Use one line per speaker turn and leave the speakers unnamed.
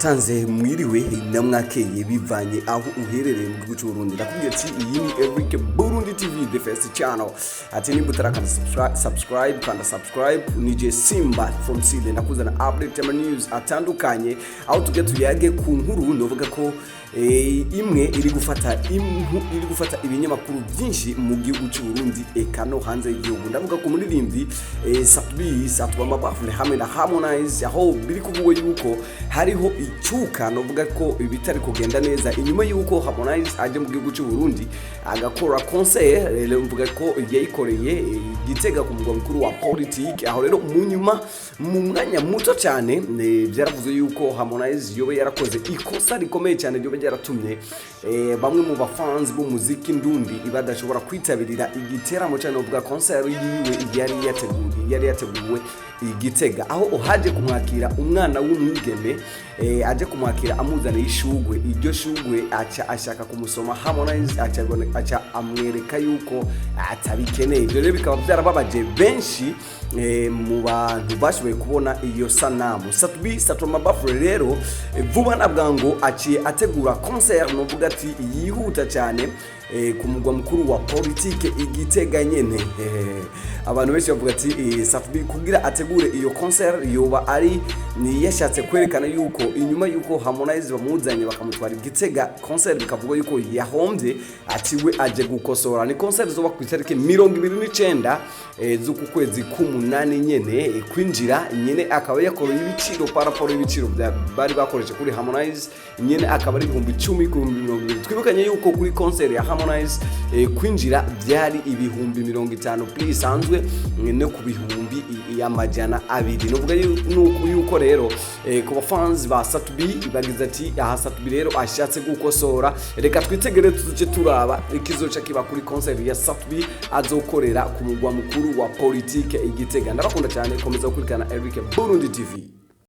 Ndatanze mwiriwe namwakeye bivanye aho uherereye mu gihugu cy'u Burundi. Ndakubwiye ati iyi ni Eric Burundi TV, the first channel. Ati nimba utarakanda subscribe, kanda subscribe. Nije Simba from Sweden, ndakuzana update ama news atandukanye, aho tujya tuyage ku nkuru novuga ko imwe iri gufata impu, iri gufata ibinyamakuru byinshi mu gihugu cy'u Burundi eka no hanze y'igihugu. Ndavuga ku muririmbyi Sat-B Satubama Bafle hamwe na Harmonize, aho biri kuvugwa yuko hariho icyuka novuga ko bitari kugenda neza inyuma yuko Harmonize aje mu gihugu cy'u Burundi agakora concert. Rero mvuga ko yayikoreye Gitega ku mugwa mukuru wa politique. Aho rero mu nyuma, mu mwanya muto cyane, byaravuzwe yuko Harmonize yoba yarakoze ikosa rikomeye cyane ryoba ryaratumye bamwe mu bafans b'umuziki ndundi badashobora kwitabirira igiteramo cyane, uvuga concert yiwe yari yateguwe i Gitega, aho uhaje kumwakira umwana w'umwigeme, aje kumwakira amuzaniye ishugwe. Iryo shugwe aca ashaka kumusoma Harmonize, aca amwereka yuko atabikeneye. Ibyo rero bikaba byarababaje benshi mu bantu bashoboye kubona iyo sanamu. Sat-B Satoma Bafure rero vuba na bwangu aciye ategura concert novuga ati yihuta cyane ku mugwa mukuru wa politike i Gitega nyene. Abantu benshi bavuga ati Sat-B kugira ategure iyo concert yoba ari ni yashatse kwerekana yuko inyuma yuko Harmonize bamuzanye bakamutwara i Gitega, concert bikavuga yuko yahombye, ati we aje gukosora. Ni concert zoba ku itariki 29 z'uku kwezi k'umunani nyene. Kwinjira nyene akaba yakoreye ibiciro par rapport y'ibiciro bya bari bakoreshe kuri Harmonize nyene, akaba ari 10,000 ku 20,000. Twibukanye yuko kuri concert ya Harmonize kwinjira byari 50,000 prix isanzwe no ku 200,000. Nuvuga yuko rero ku bafans ba Sat-B bagize ati aha Sat-B rero ashatse gukosora. Reka twitegere tuce turaba ikizoca kiba kuri concert ya Sat-B azokorera ku mugwa mukuru wa politique i Gitega. Ndabakunda cyane, komeza gukurikirana Eric Burundi TV.